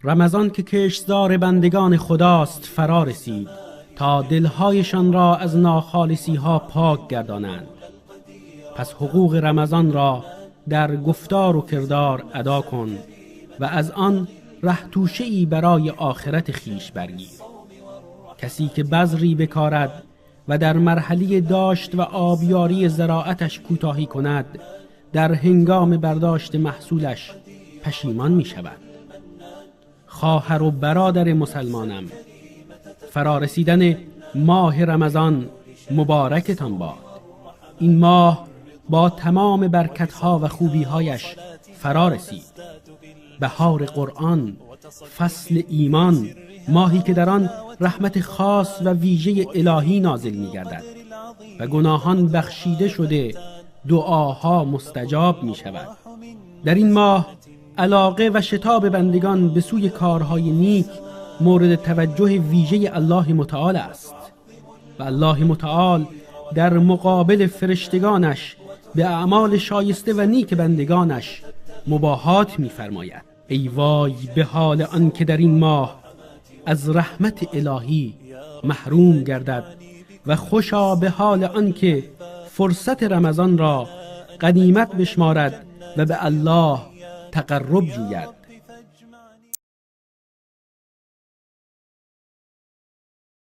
رمضان که کشتزار بندگان خداست فرا رسید تا دلهایشان را از ناخالصی ها پاک گردانند. پس حقوق رمضان را در گفتار و کردار ادا کن و از آن رهتوشه‌ای برای آخرت خیش برگیر. کسی که بذری بکارد و در مرحله داشت و آبیاری زراعتش کوتاهی کند، در هنگام برداشت محصولش پشیمان می شود. خواهر و برادر مسلمانم، فرارسیدن ماه رمضان مبارکتان باد. این ماه با تمام برکتها و خوبیهایش فرا رسید. بهار قرآن، فصل ایمان، ماهی که در آن رحمت خاص و ویژه الهی نازل می گردد و گناهان بخشیده شده، دعاها مستجاب می شود. در این ماه علاقه و شتاب بندگان به سوی کارهای نیک مورد توجه ویژه الله متعال است و الله متعال در مقابل فرشتگانش به اعمال شایسته و نیک بندگانش مباهات می‌فرماید. ای وای به حال آن که در این ماه از رحمت الهی محروم گردد و خوشا به حال آن که فرصت رمضان را غنیمت بشمارد و به الله تقرب جوید.